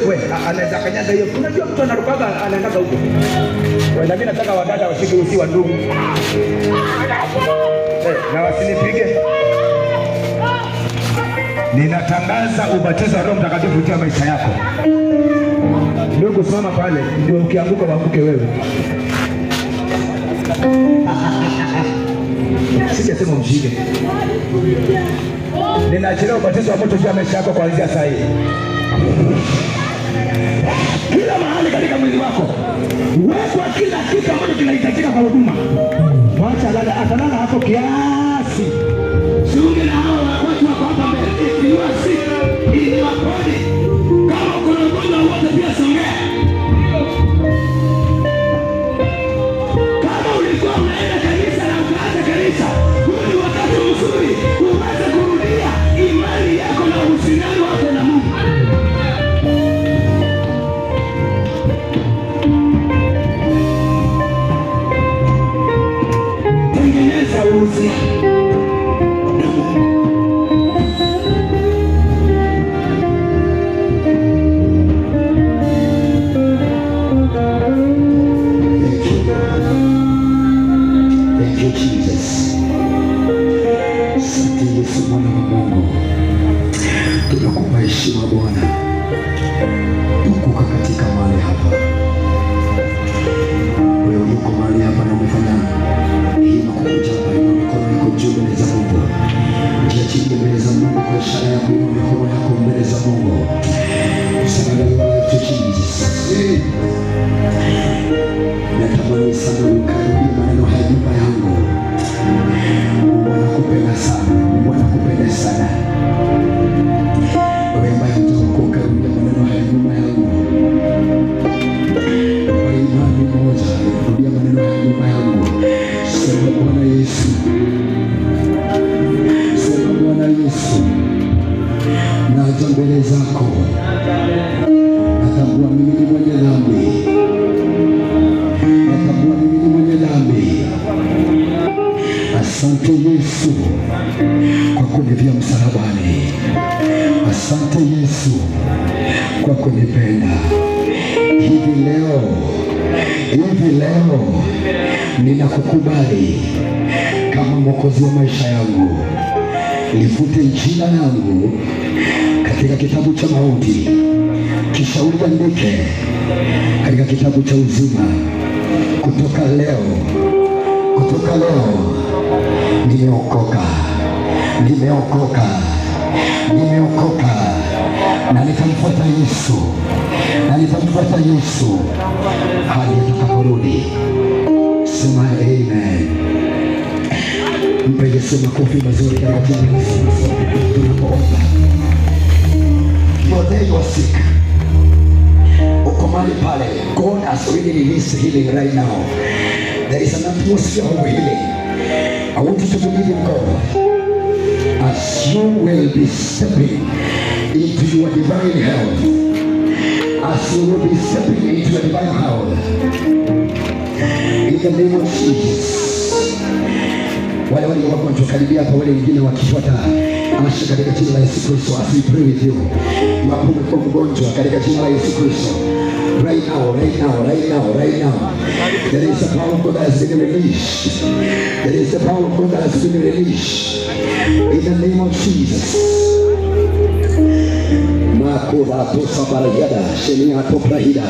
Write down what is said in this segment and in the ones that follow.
We, anaweza kanyaga hiyo. Unajua mtu anarukaga, anaendaga huko. We, na mimi nataka wadada washike usi wa ndugu. Eh, na wasinipige. Ninatangaza ubatizo wa Roho Mtakatifu juu ya maisha yako. Ndugu, simama pale, ndio ukianguka uanguke wewe. Sijasema mshike. Ninaachilia ubatizo wa moto juu ya maisha yako kuanzia saa hii. Kila mahali katika mwili wako wekwa kila kitu ambacho kinahitajika kwa huduma. Wacha lala, atalala hapo kiasi. Siunge na hao watu wako hapa mbele. If you are sick in your body, kama uko na ugonjwa wote pia songea. Kama ulikuwa unaenda kanisa na ukaacha kanisa, huu ni wakati mzuri uweze kurudia imani yako na uhusiano wako na Mungu. Tengeneza uhusiano na Mungu. Thank you, Lord. Thank you, Jesus. Asante Yesu mwana wa Mungu. Tunakupa heshima Bwana. Tukuka katika mahali hapa. Wewe uko mahali hapa na umefanya hima kukuja hapa, inua mikono yako juu mbele za Mungu. Jiachilie mbele za Mungu kwa ishara ya kuinua mikono yako mbele za Mungu. Surrender your life to Jesus. Natamani sana ukaribia maneno haya nyuma yangu. Mungu anakupenda sana. Mungu anakupenda sana. Wewe ambaye hujaokoka, rudia maneno haya nyuma yangu. Kwa imani moja, rudia maneno haya nyuma yangu. Sema Bwana Yesu. Sema Bwana Yesu. Naja mbele zako. Natambua mimi ni mwenye dhambi. Natambua mimi ni mwenye dhambi. Asante Yesu kwa kunifia msalabani. Asante Yesu kwa kunipenda. Hivi leo, hivi leo ninakukubali kama Mwokozi wa maisha yangu. Lifute jina langu katika kitabu cha mauti, kisha uliandike katika kitabu cha uzima. Kutoka leo, kutoka leo nimeokoka, nimeokoka, nimeokoka, na nitamfuata Yesu, na nitamfuata Yesu hadi atakaporudi. Sema amen. Mpe Yesu makofi mazuri katika jina la Yesu tunapoomba. You are there, you are sick. Uko mahali pale. God has already released healing right now. There is an atmosphere of healing. I want you to believe in God. As you will be stepping into your divine health. As you will be stepping into your divine health. In the name of Jesus. Wale walio wagonjwa karibia hapa, wale wengine wakifuata asha katika jina la Yesu Kristo. As we pray with you. Iwapo umekuwa mgonjwa katika jina la Yesu Kristo. Right now, right now, right now, right now. There is a power of God that has been released. There is a power of God that has been released. In the name of Jesus. Makura tosa barayada, shenia toprahida.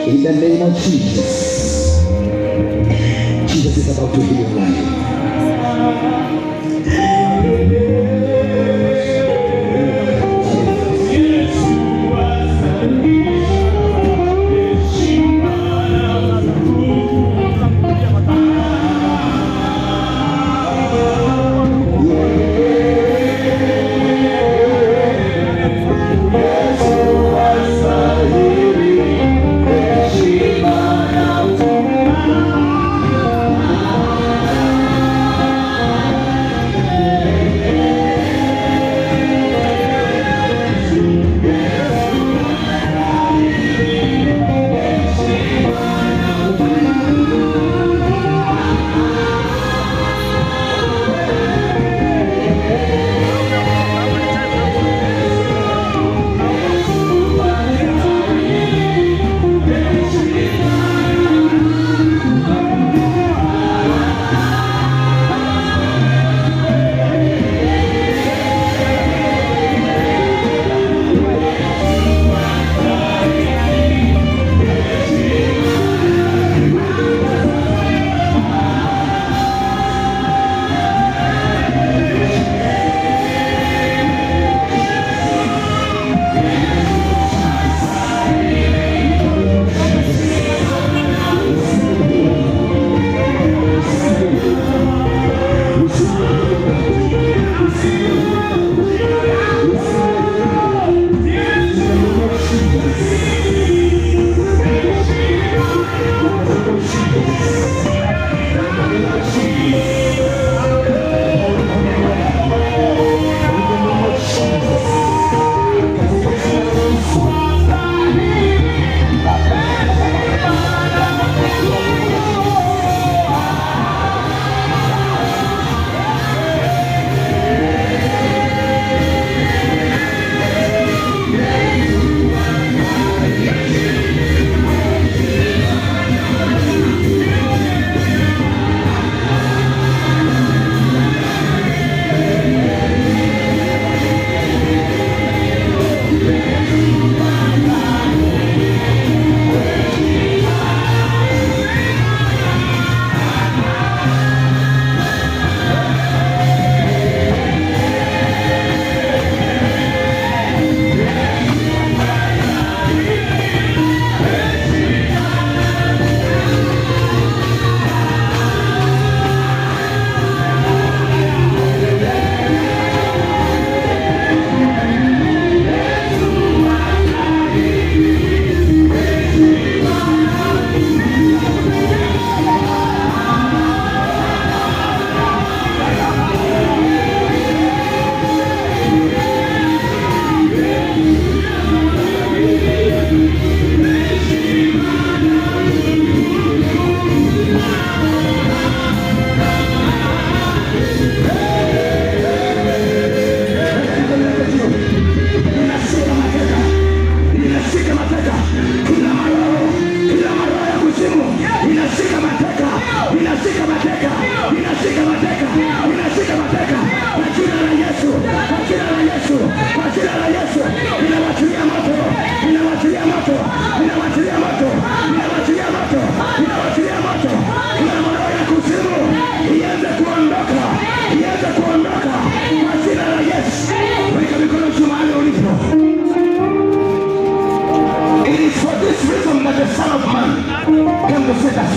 In the name of Jesus. Jesus is about to heal your life.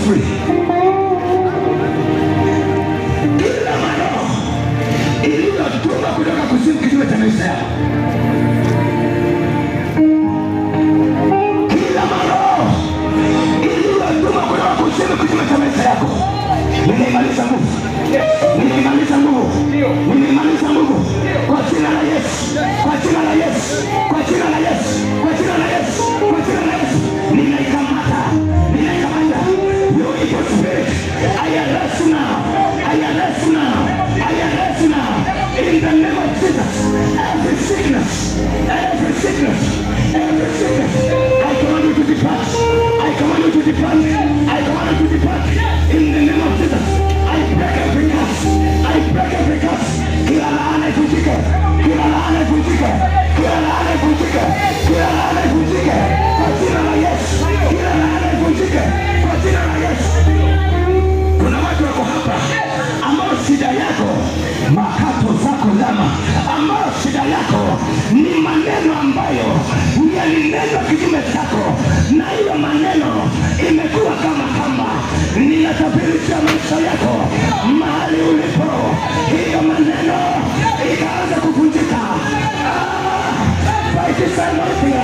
free. Kila maroho iliyotumwa kutoka kuzimu kinyume cha maisha yako, kila maroho iliyotumwa kutoka kuzimu kinyume cha maisha yako, ninaimaliza nguvu, ninaimaliza nguvu, ninaimaliza nguvu kwa jina la Yesu, kwa jina la Yesu, kwa jina la Yesu, kwa jina la Yesu, kwa jina la Yesu, ninaikamata, ninaikamata. You evil spirit, I arrest you now, I arrest you now, I arrest you now. In the name of Jesus, every sickness, every sickness, every sickness, I command you to depart. I command you to depart. I command you to depart. In the name of Jesus, I break every curse. I break every curse. Kila laana ivunjike. Kila laana ivunjike. Kila laana ivunjike. Kila laana ivunjike. Kwa jina la Yesu. Kila laana ivunjike. Kwa jina la Yesu. Kuna watu wako hapa ambao shida yako makato zako lama, ambao shida yako ni maneno ambayo yalinenwa kinyume chako, na hiyo maneno imekuwa kama kamba. Ninatabirisha maisha yako mahali ulipo, hiyo maneno ikaanza kuvunjika. Ah, by this anointing,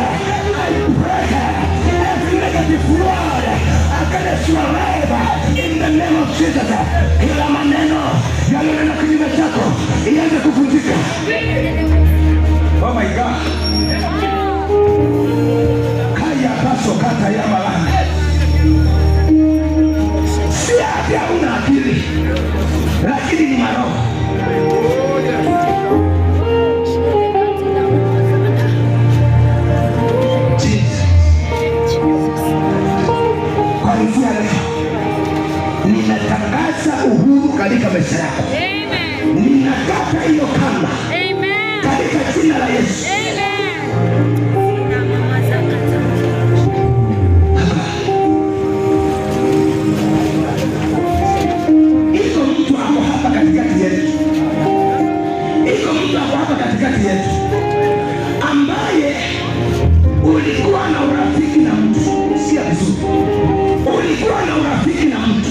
I break every negative word against your life in the name of Jesus. Kila maneno yaliyonena kinyume chako ianze kuvunjika. Oh my God. Kaya paso kata ya malanga. Si ati hauna akili, lakini ni maroho. Jesus. Kuanzia leo ninatangaza uhuru katika maisha yako. Amen. Ninakata hiyo kamba Amen. katika jina la Yesu. Amen. Na mama zakata. Hapa iko mtu ako hapa katikati yetu, iko mtu ako hapa katikati yetu ambaye ulikuwa na urafiki na mtu. Sikia vizuri, ulikuwa na urafiki na mtu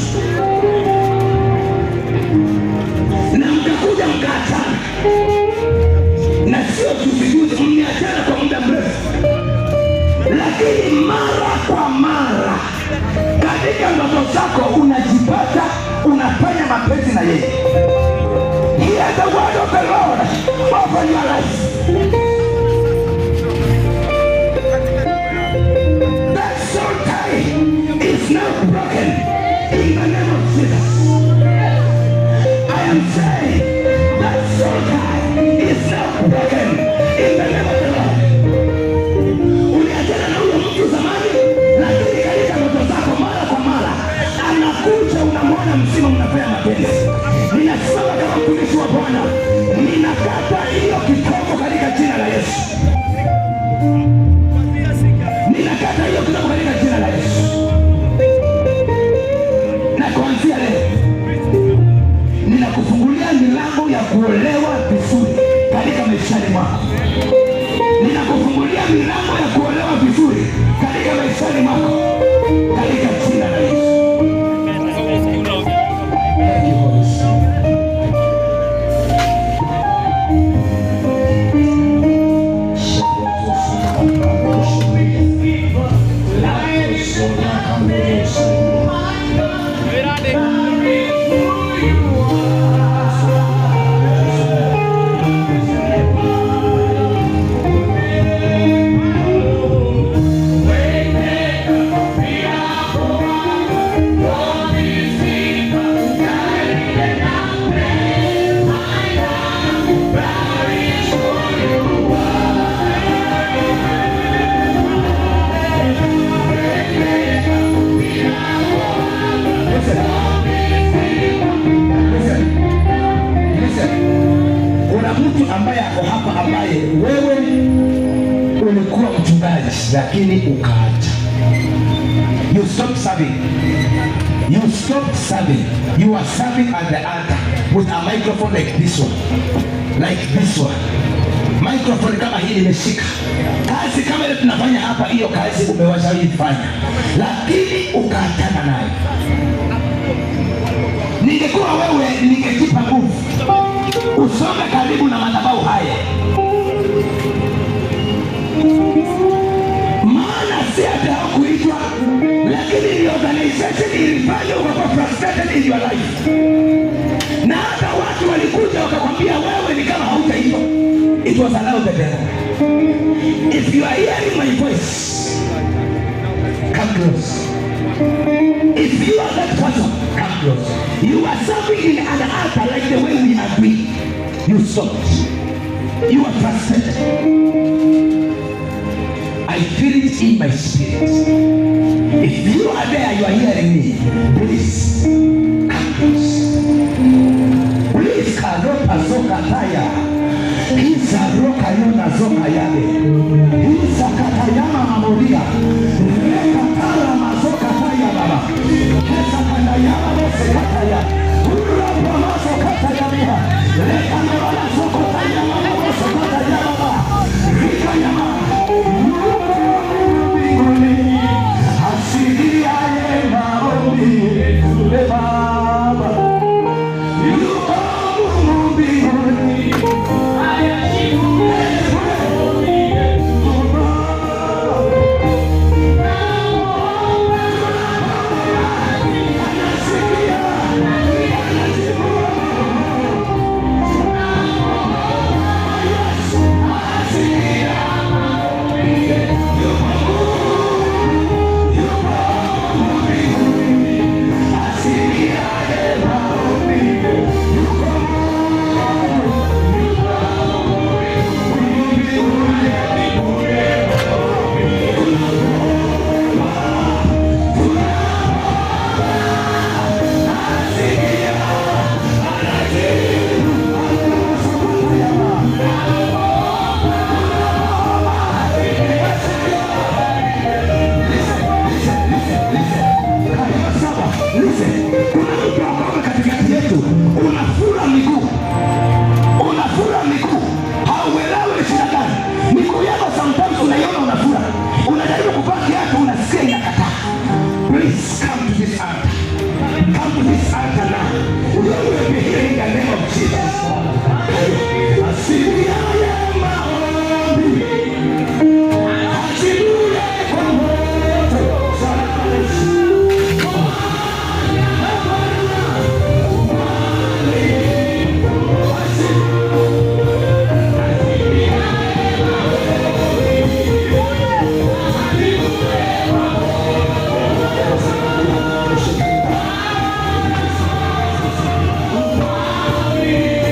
na mkakuja mkaachana, na sio juzi juzi, mmeachana kwa muda mrefu, lakini mara kwa mara katika ndoto zako unajipata unafanya mapenzi na yeye. Hear the word of the Lord over your life. That soul tie is now broken in the name of Jesus. I am saying that soul tie is now broken in the name of the Lord. Uliachana na huyo mtu zamani, lakini katika ndoto zako mara kwa mara anakuja, unamwona mzima, mnafanya mapenzi. Ninasimama kama mtumishi wa Bwana, ninakata hiyo kikombo katika jina la Yesu. Ninakata hiyo kikombo katika jina la Yesu, na kuanzia leo ninakufungulia milango ya kuolewa vizuri katika maishani mwako. Ninakufungulia milango ya kuolewa vizuri katika maishani mwako katika jina la Yesu. Thank you, Holy Spirit. Listen. Listen. Listen. Kuna mtu ambaye ako hapa ambaye wewe ulikuwa mchungaji lakini ukaacha. You stopped serving. You stopped serving. You are serving at the altar with a microphone like this one. Like this one. Microphone kama hii nimeshika. Kazi Kazi kama ile tunafanya hapa, hiyo kazi umewashaifanya, lakini ukaachana nayo. Ningekuwa wewe, ningejipa nguvu usome karibu na madhabahu haya, maana si hata hakuitwa, lakini ni organization ilifanya ukakuwa frustrated in your life, na hata watu walikuja wakakwambia wewe ni kama hautaitwa. It was allowed the devil. If you are hearing my voice, come close. If you are that person, come close. You are serving in an altar like the way we are doing. You stopped. You are frustrated. I feel it in my spirit. If you are there, you are hearing me. Please come close. Please karopa zokataya. Isa roka yona zoka yale. Isa katayama mamoria. Rekatara mazoka taya baba. Kesa kandayama mosekataya. Urapa masokataya miha. Rekanora sokotaya mama mosokataya baba. Rikayama. Mbinguni. Asikiaye maombi yetu Baba. Yuko Mungu mbinguni. Saba, listen. Kuna mtu ambaye katikati yetu unafura miguu, unafura miguu, hauelewi ni shida gani. Miguu yako sometimes unaiona unafura, unajaribu kuvaa kiatu unasikia inakataa. Please come to this altar. Come to this altar now. You will be hearing the name of Jesus. Asikiaye maombi, ajibuye kwa moto. Salama.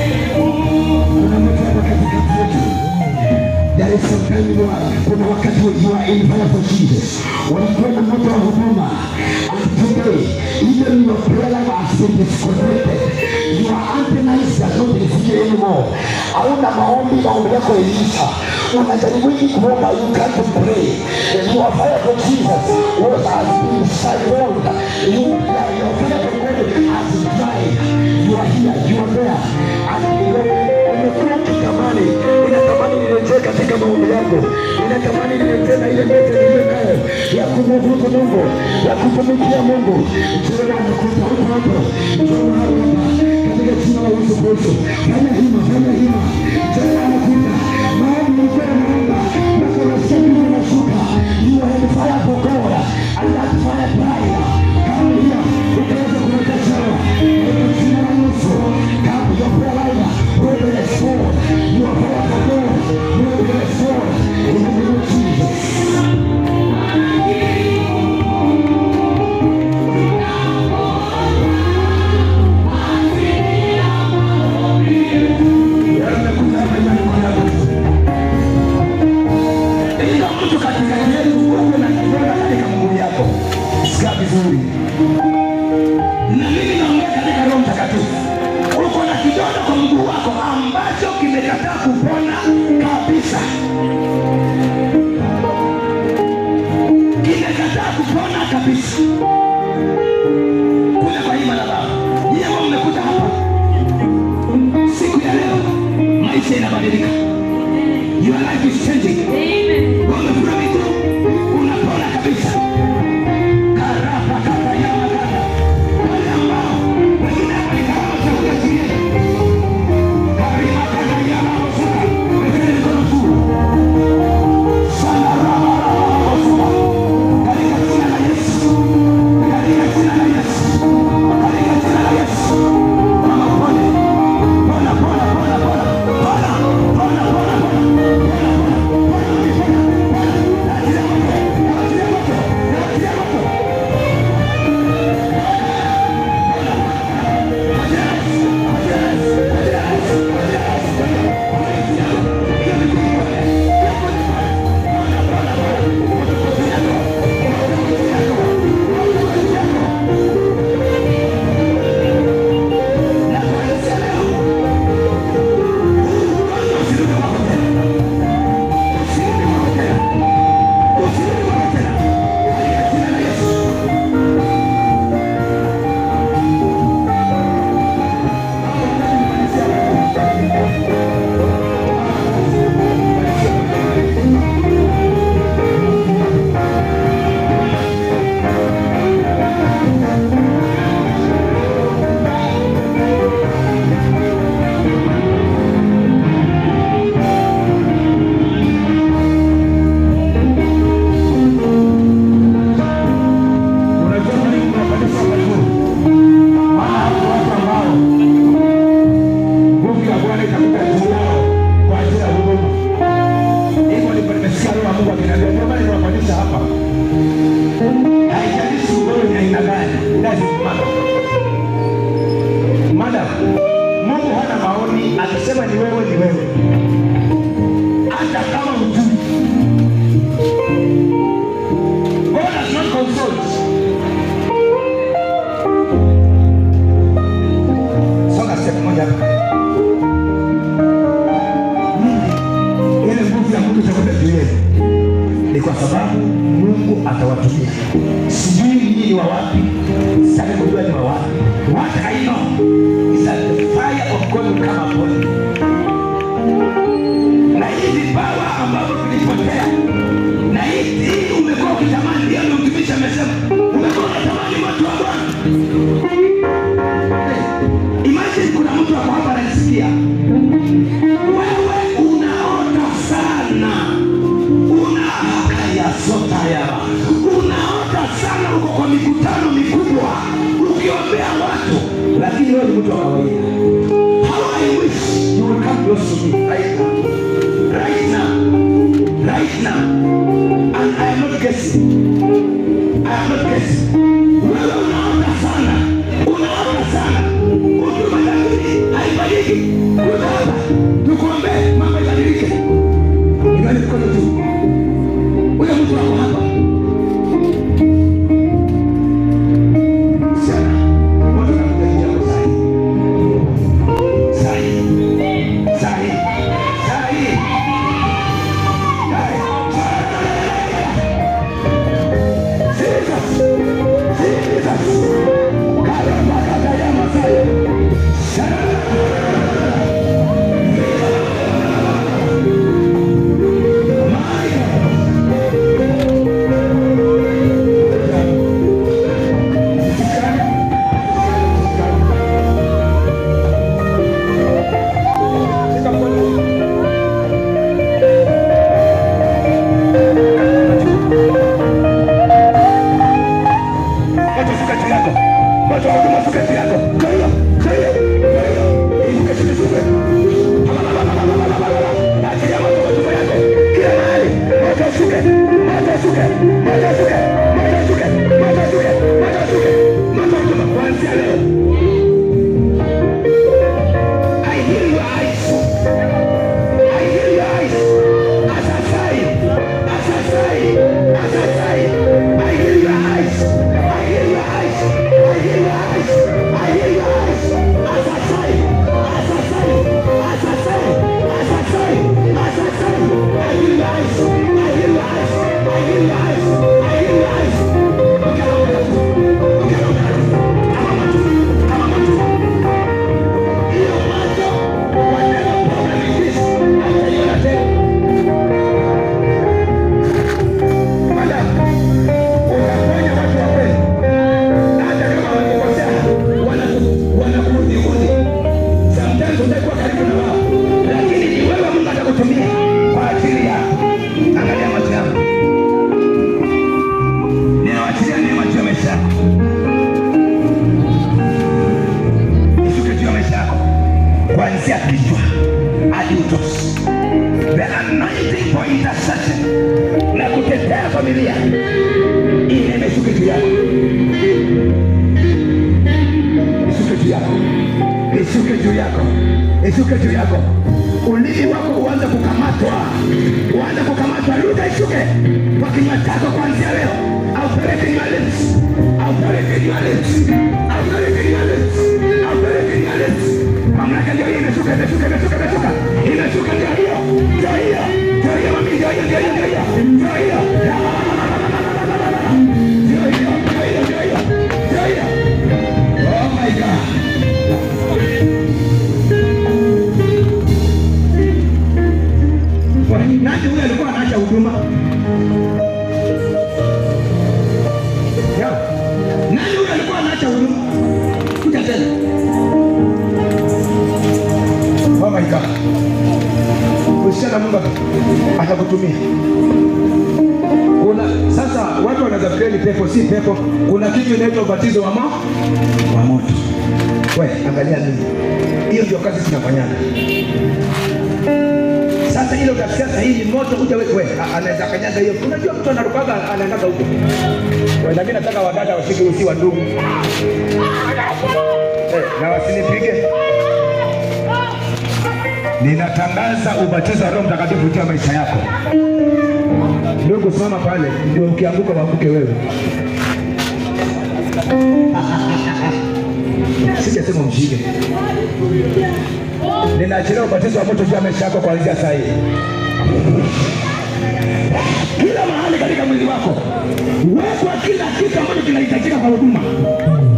Kuna mtu hapa katikati yetu. There is some time you are, kuna wakati you are in fire for Jesus. Walikuwa na moto wa huduma. And today, even your prayer life has been disconnected. Your antennas are not receiving anymore. Hauna maombi, maombi yako iliisha. Unajaribu hivi kuomba, you can't pray. Your fire for Jesus was has been siphoned. Your fire for God has dried. You are here, you are there. And you umekuwa ukitamani, ninatamani nirejee katika maombi yangu, ninatamani nirejee na ile mete niliyo nayo ya kumwabudu Mungu, ya kutumikia Mungu. Njoo anakuita huko hapo, njoo mahali hapa katika jina la Yesu Kristo. Fanya hima, fanya hima. Njoo anakuita maombi, ulikuwa unaomba mpaka unasikia mbingu inashuka. You are on fire for God and that fire died. Come here, utaweza kurejeshewa katika jina la Yesu. Come, your prayer life will be restored. Your prayer for God will be restored in the name of Jesus. Wamekuja hapa imani kwa yako. Ila mtu katikati yetu uwe na kidonda katika mguu yako. Sikia vizuri. Na mimi naongea katika Roho Mtakatifu. Uko na kidonda kwa mguu wako ambacho kimekataa kupona kabisa. Kimekataa kupona kabisa. Kuja kwa hii madhabahu. Nyie ambao mmekuja hapa siku ya leo, maisha inabadilika. Your life is changing. Amen. Wewe Atawatumia. Sijui nyinyi ni wa wapi, sitaki kujua ni wa wapi. What I know is that the fire of God will come upon you. Na hivi vipawa ambavyo vilipotea, na hii umekuwa ukitamani, ndio mtumishi amesema, umekuwa ukitamani moto wa Bwana. Imagine kuna mtu ako hapa ananisikia. Wewe unaota sana, una sota ya unaota sana, uko kwa mikutano mikubwa ukiombea watu, lakini wewe ni mtu wa kawaida. How I wish you will come close to me right now, right now, right now. And I am not guessing. I am not guessing. Wewe unaota sana, unaota sana, huduma lakini haibadiliki. Kuja hapa tukuombee, mambo ibadilike. Inua mikono juu. Huyo mtu wako hapa. Msichana, moto unakuja juu yako sahi. Sahi. Sahi. Sahi. Sahi. Jesus. Jesus. Karabakata ya Masaya. My God. Shika mkono. Moto shuka juu yako. Moto wa huduma shuka juu yako. Kwa hiyo, kwa hiyo, kwa hiyo. Inuka chini shuka. Achilia moto kwa tumbo yako. Kila mahali. Moto shuke. Moto shuke. Moto shuke. Moto shuke. Moto shuke. Moto shuke. Moto wa huduma kuanzia leo. I heal your eyes. I heal your eyes. As I say, as I say, as I say, I heal your eyes. I heal your eyes. I heal your eyes. I heal your eyes. As I say, as I say, as I say, as I say, as I say, I heal your eyes. I heal your eyes. I heal your eyes. I heal your eyes. Okay, okay, okay, okay. Kama macho, kama macho. Hiyo macho, whatever problem it is, hautaiona tena. Madam, utaponya watu wa kweli. Hata kama wamekukosea, wanakuudhiudhi. Sometimes utakuwa karibu na wao, lakini ni wewe Mungu atakutumia kwa ajili yako. Angalia macho yangu. Ninawachilia neema juu ya maisha yako. Ishuke juu ya maisha yako. Kuanzia kichwa hadi utosi. The anointing for intercession na kutetea familia. Hii neema ishuke juu yako. Ishuke juu yako. Ishuke juu yako. Ishuke juu yako. Ulimi wako uanze kukamatwa. Uanze kukamatwa, lugha ishuke kwa kinywa chako kuanzia leo. Authority in your lips. Authority in your lips. Authority in your lips. Authority in your lips. Mamlaka ndio hiyo imeshuka, imeshuka, imeshuka, imeshuka. Imeshuka ndio hiyo. Ndio hiyo. Ndio hiyo mami, ndio hiyo, ndio hiyo, ndio hiyo. Ndio hiyo. Ndio hiyo, ndio hiyo, ndio hiyo. Ndio hiyo. Oh my God. Nani huyu alikuwa anaacha huduma? Ya. Nani huyu alikuwa anaacha huduma? Kuja tena. Oh my God. Usichana, Mungu atakutumia. Kuna sasa watu wanaweza fikiri ni pepo, si pepo. Kuna kitu inaitwa ubatizo wa moto. We, angalia mimi. Hiyo ndio kazi tunafanyana. Sasa ile utasikia sasa hii ni moto kuja wewe, we, anaweza kanyaga hiyo. Unajua mtu anarukaga anaendaga huko. Wewe, na mimi nataka wadada washike usi wa ndugu. Eh, na wasinipige. Ninatangaza ubatizo wa Roho Mtakatifu juu ya maisha yako. Ndugu, simama pale, ndio ukianguka uanguke wewe. Sijasema mshike. Ninaachilia ubatizo wa moto juu ya maisha yako kuanzia saa hii. Kila mahali katika mwili wako wekwa kila kitu ambacho kinahitajika kwa huduma.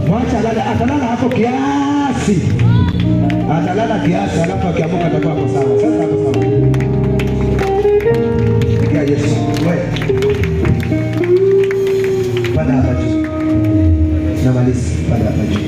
Mwacha alale, atalala hapo kiasi, atalala kiasi, alafu akiamuka atakuwa hapo sawa. Sasa hapo sawa. Pigia Yesu. Wewe panda hapa juu, namaliza. Panda hapa juu.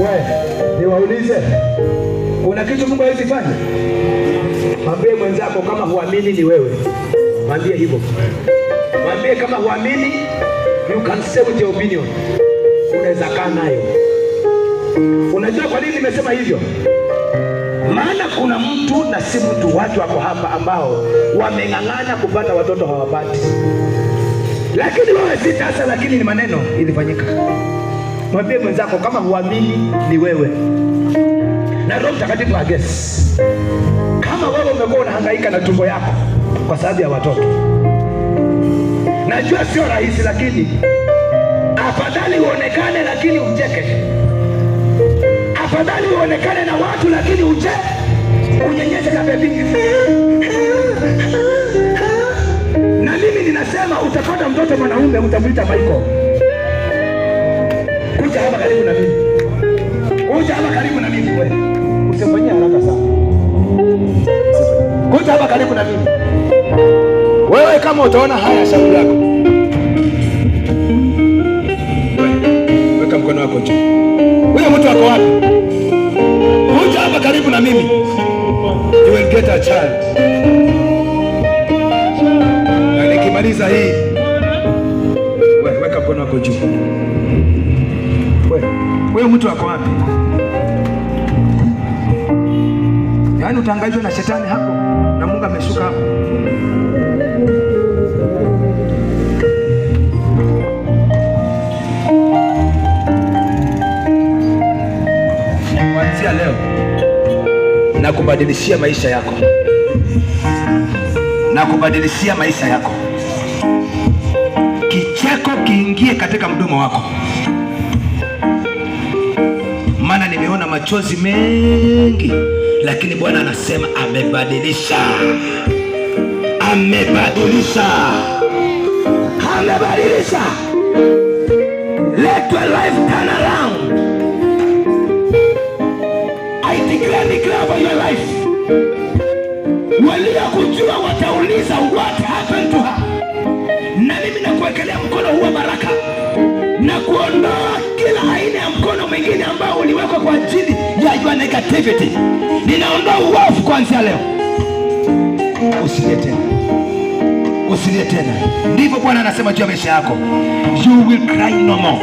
We, niwaulize, kuna kitu Mungu hawezi fanya? Mwambie mwenzako kama huamini ni wewe. Mwambie hivyo. Mwambie kama huamini, you can say with your opinion. Unaweza kaa nayo. Unajua kwa nini nimesema hivyo? Maana kuna mtu na si mtu, watu wako hapa ambao wameng'ang'ana kupata watoto hawapati, lakini wewe si tasa, lakini ni maneno ilifanyika. Mwambie mwenzako kama huamini ni wewe, na Roho Mtakatifu aguess. Kama wewe umekuwa unahangaika na tumbo yako kwa sababu ya watoto, najua sio rahisi, lakini afadhali uonekane lakini ucheke. Afadhali uonekane na watu lakini unyenyeshe na baby. Na mimi ninasema utapata mtoto mwanaume utamwita Michael. Kuja hapa karibu na mimi. Kuja hapa karibu na mimi wewe. Usifanyie haraka sana. Usifanyie. Kuja hapa karibu na mimi. Wewe kama utaona haya, shauri yako. Wewe, weka mkono wako juu. Huyo mtu ako wapi? Kuja hapa karibu na mimi. You will get a child. Na nikimaliza hii, wewe weka mkono wako juu. Wewe, huyo mtu ako wapi? Yaani utahangaishwa na shetani hapo na Mungu ameshuka hapo. Kuanzia leo nakubadilishia maisha yako, nakubadilishia maisha yako. Kicheko kiingie katika mdomo wako, maana nimeona machozi mengi, lakini Bwana anasema amebadilisha, amebadilisha, amebadilisha. Let your life turn around. I declare, declare over your life. Waliokujua watauliza, "What happened to her?" Na mimi nakuwekelea mkono huo baraka na kuondoa kila aina ya mkono mwingine ambao uliwekwa kwa ajili ya your negativity. Ninaondoa uovu kuanzia leo. Usilie tena, usilie tena. Ndivyo Bwana anasema juu ya maisha yako. You will cry no more,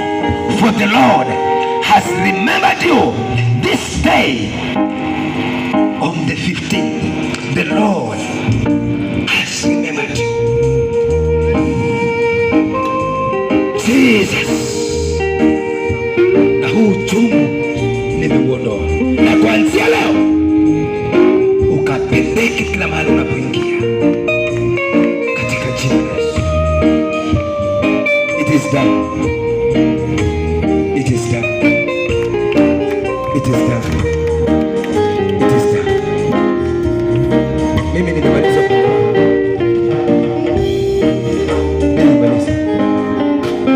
for the Lord has remembered you this day on the 15th. The Lord has remembered you. Jesus. Na huu uchungu nimeuondoa, na kuanzia leo ukapendeke kila mahali unapoingia, katika jina la Yesu. It is done. It is done. It is done. It is done. Mimi nimemaliza. Mimi nimemaliza.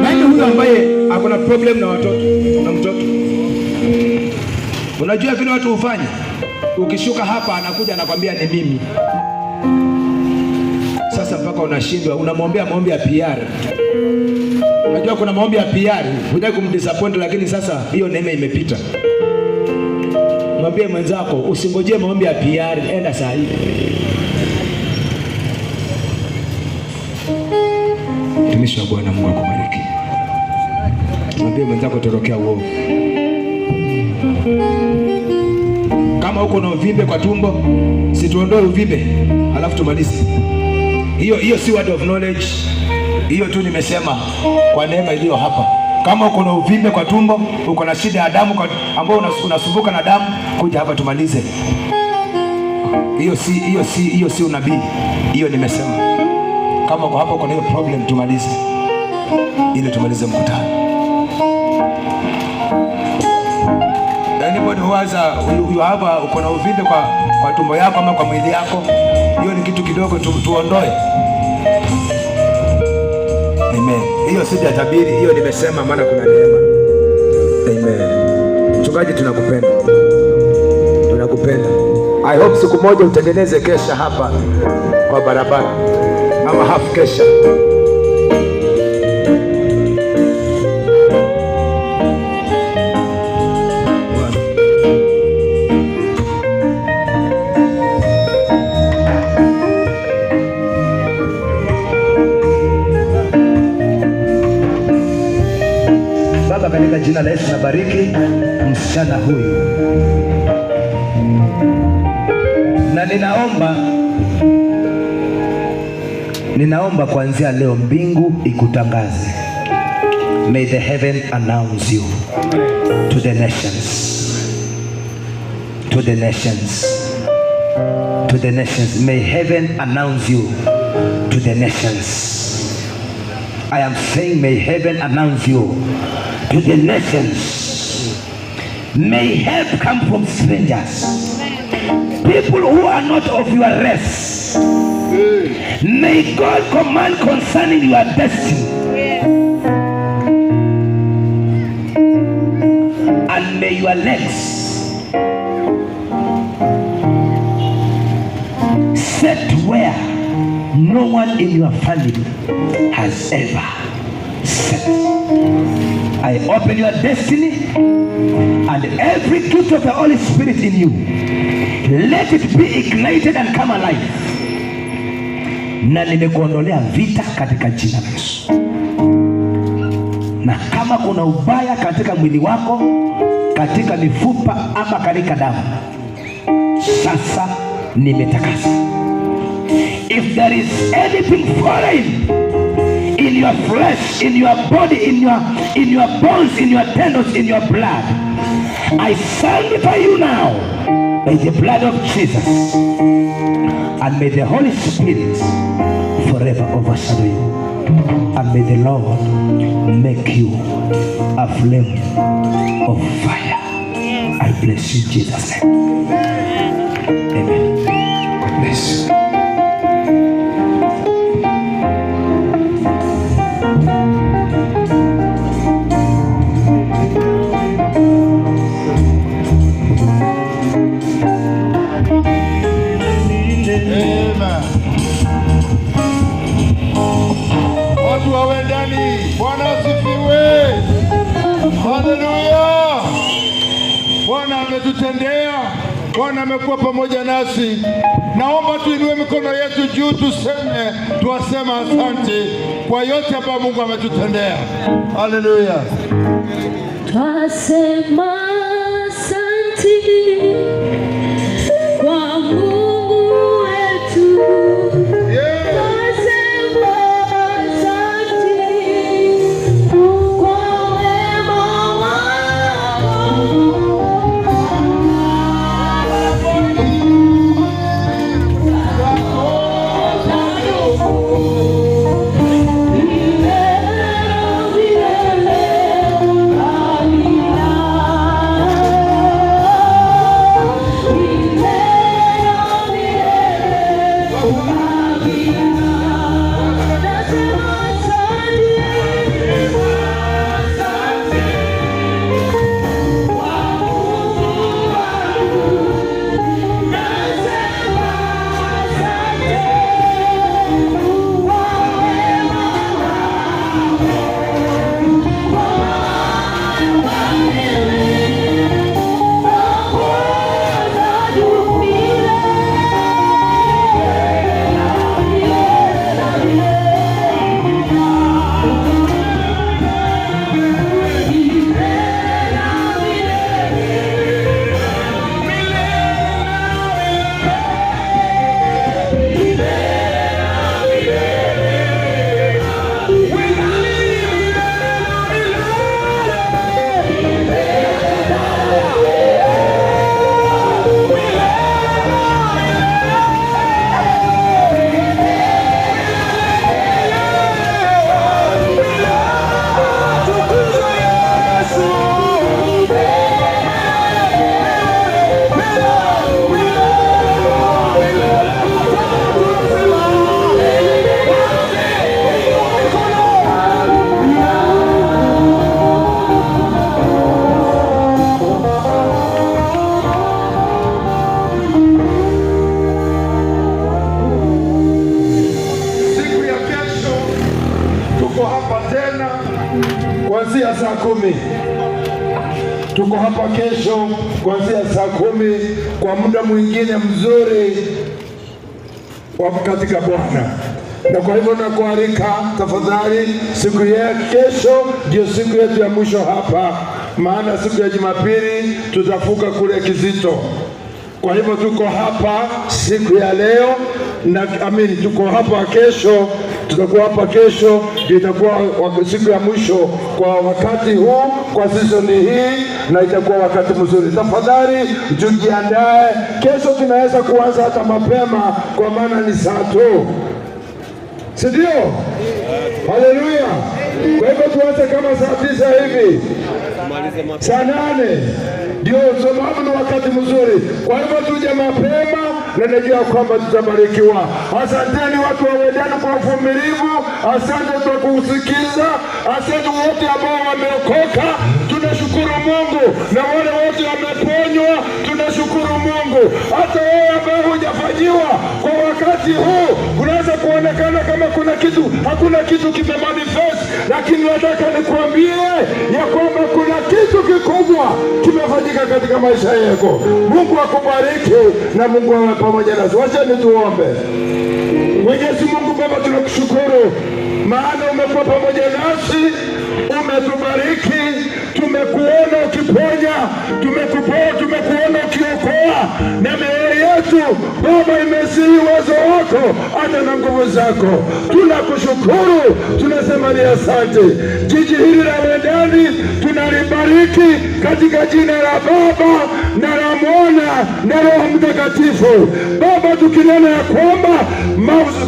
Nani huyo ambaye ako na problem na watoto na mtoto? Unajua vile watu hufanya? Ukishuka hapa anakuja anakwambia ni mimi. Sasa mpaka unashindwa, unamwombea maombi ya PR. Unajua kuna maombi ya PR, hutaki kumdisappoint, lakini sasa hiyo neema imepita. Mwambie mwenzako usingojee maombi ya PR, enda saa hii. Mtumishi wa Bwana, Mungu akubariki. Mwambie mwenzako torokea uovu. Kama uko na uvimbe kwa tumbo, si tuondoe uvimbe, halafu tumalize. Hiyo hiyo si word of knowledge, hiyo tu nimesema kwa neema iliyo hapa. Kama uko na uvimbe kwa tumbo, uko na shida ya damu ambayo unasumbuka na damu, kuja hapa tumalize. Hiyo si unabii, hiyo nimesema. Kama uko hapa uko na hiyo problem, tumalize ili tumalize mkutano. Anybody who has a, you, you have a, uko na uvimbe kwa tumbo yako ama kwa mwili yako, hiyo ni kitu kidogo tuondoe. Amen. Hiyo sijatabiri, hiyo nimesema, maana kuna neema. Amen. Mchungaji, tunakupenda, tunakupenda. I hope siku moja utengeneze kesha hapa kwa barabara ama half kesha. Baba, katika jina la Yesu nabariki msichana huyu na ninaomba kuanzia leo mbingu ikutangaze. May the heaven announce you to the nations, to the nations, to the nations. May heaven announce you to the nations. I am saying, may heaven announce you to the nations. May help come from strangers, people who are not of your race. May God command concerning your destiny. And may your legs set where no one in your family has ever set. I open your destiny and every gift of the Holy Spirit in you. Let it be ignited and come alive. Na nimekuondolea vita katika jina la Yesu. Na kama kuna ubaya katika mwili wako, katika mifupa ama katika damu, sasa nimetakasa. If there is anything foreign in your flesh, in your body, in your bones, in your tendons, in your blood, I sanctify you now by the blood of Jesus. And may the Holy Spirit forever overshadow you. And may the Lord make you a flame of fire. I bless you in Jesus' name. Amen. God bless you. Amen. Watu wawe ndani. Bwana asifiwe. Haleluya. Bwana ametutendea. Bwana amekuwa pamoja nasi. Naomba tuinue mikono yetu juu, tuseme, tuwasema asante kwa yote ambayo Mungu ametutendea. Haleluya. Twasema asante kwa Mungu wetu. Twasema asante kwa wema wako. Milele milele, amina. Milele. kuanzia saa 10. Tuko hapa kesho kuanzia saa 10 kwa muda mwingine mzuri wa katika Bwana. Na kwa hivyo nakualika tafadhali, siku ya kesho ndio siku yetu ya mwisho hapa, maana siku ya Jumapili tutafuka kule Kizito. Kwa hivyo tuko hapa siku ya leo na amini, tuko hapa kesho, tutakuwa hapa kesho, ndio itakuwa siku ya mwisho kwa wakati huu, kwa season hii, na itakuwa wakati mzuri. Tafadhali tujiandae, kesho tunaweza kuanza hata mapema, kwa maana ni saa 2, si ndio? Haleluya! Kwa hivyo tuanze kama saa 9 hivi, saa 8 ndio sababu ni wakati mzuri. Kwa hivyo tuje mapema na najua kwamba tutabarikiwa. Asanteni watu wa Wendani kwa uvumilivu, asante kwa kusikiza, asante wote ambao wameokoka, tunashukuru Mungu, na wale wote wameponywa, tunashukuru Mungu. Hata wewe ambaye hujafanyiwa kwa wakati huu, unaweza kuonekana kama kuna kitu, hakuna kitu kimemanifest, lakini nataka nikuambie ya kwamba kuna kitu kikubwa kimefanyika katika maisha yako. Mungu akubariki na Mungu awe pamoja nasi. Wacha tuombe. Mwenyezi Mungu Baba, tunakushukuru maana umekuwa pamoja nasi, umetubariki, tumekuona ukiponya, tumekuona ukiokoa, na mioyo yetu Baba imesihi uwezo wako hata na nguvu zako. Tunakushukuru, tunasema ni asante. Jiji hili la Wendani tunalibariki katika jina la Baba na la Mwana na Roho Mtakatifu. Baba, tukinena ya kwamba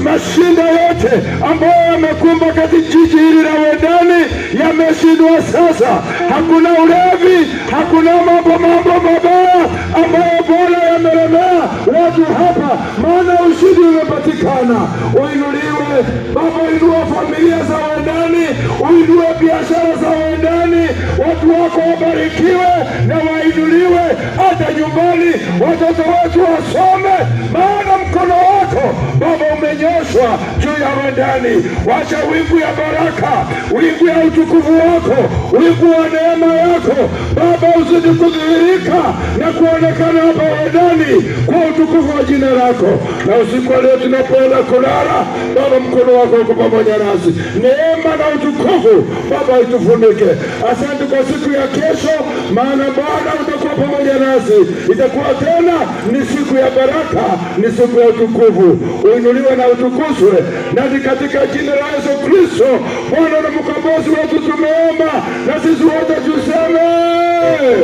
mashinda yote ambayo yamekumba katika jiji hili la Wendani yameshindwa sasa. Hakuna ulevi, hakuna mambo mabaya ambayo Bwana yamelemea watu hapa, maana ushindi umepatikana. Uinuliwe Baba, inua familia za Wendani, uinue biashara za Wendani, watu wako wabarikiwe na wainuliwe, hata nyumbani watoto wetu wasome, maana mkono wako Baba umenyoshwa juu ya Wendani. Wacha wingu ya baraka, wingu ya utukufu wako, wingu wa neema yako Baba uzidi kudhihirika na kuonekana hapa Wendani kwa utukufu wa jina lako. Na usiku wa leo tunapoenda kulala, Baba mkono wako uko pamoja nasi, neema na utukufu Baba itufunike. Asante kwa siku ya kesho, maana Bwana utakuwa pamoja nasi. Itakuwa tena ni siku ya baraka, ni siku ya utukufu. Uinuliwe na utukuzwe, na ni katika jina la Yesu Kristo Bwana na mkombozi wetu tumeomba, na sisi wote tuseme amen.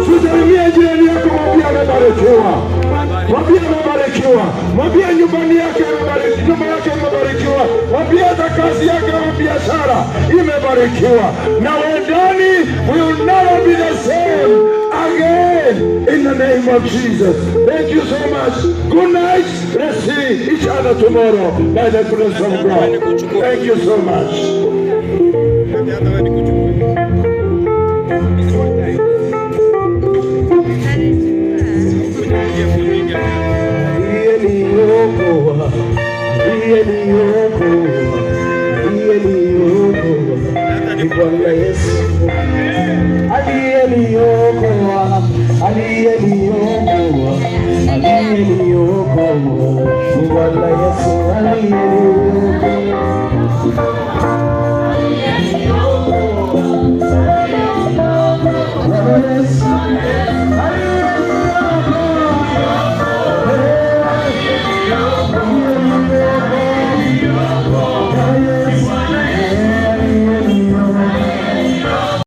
Tusalimie jirani yako, mwambie amebarikiwa, mwambie amebarikiwa, mwambie nyumbani yake amebarikiwa, nyumba yake imebarikiwa, mwambie hata kazi yake ya biashara imebarikiwa. Na Wendani will never be the same again in the name of Jesus. Thank you so much. Good night. Let's see each other tomorrow by the grace of God. Thank you so much. Aliyeniokoa ni Bwana Yesu, aliyeniokoa, aliyeniokoa, aliyeniokoa ni Bwana Yesu, aliyeniokoa. Bwana Yesu.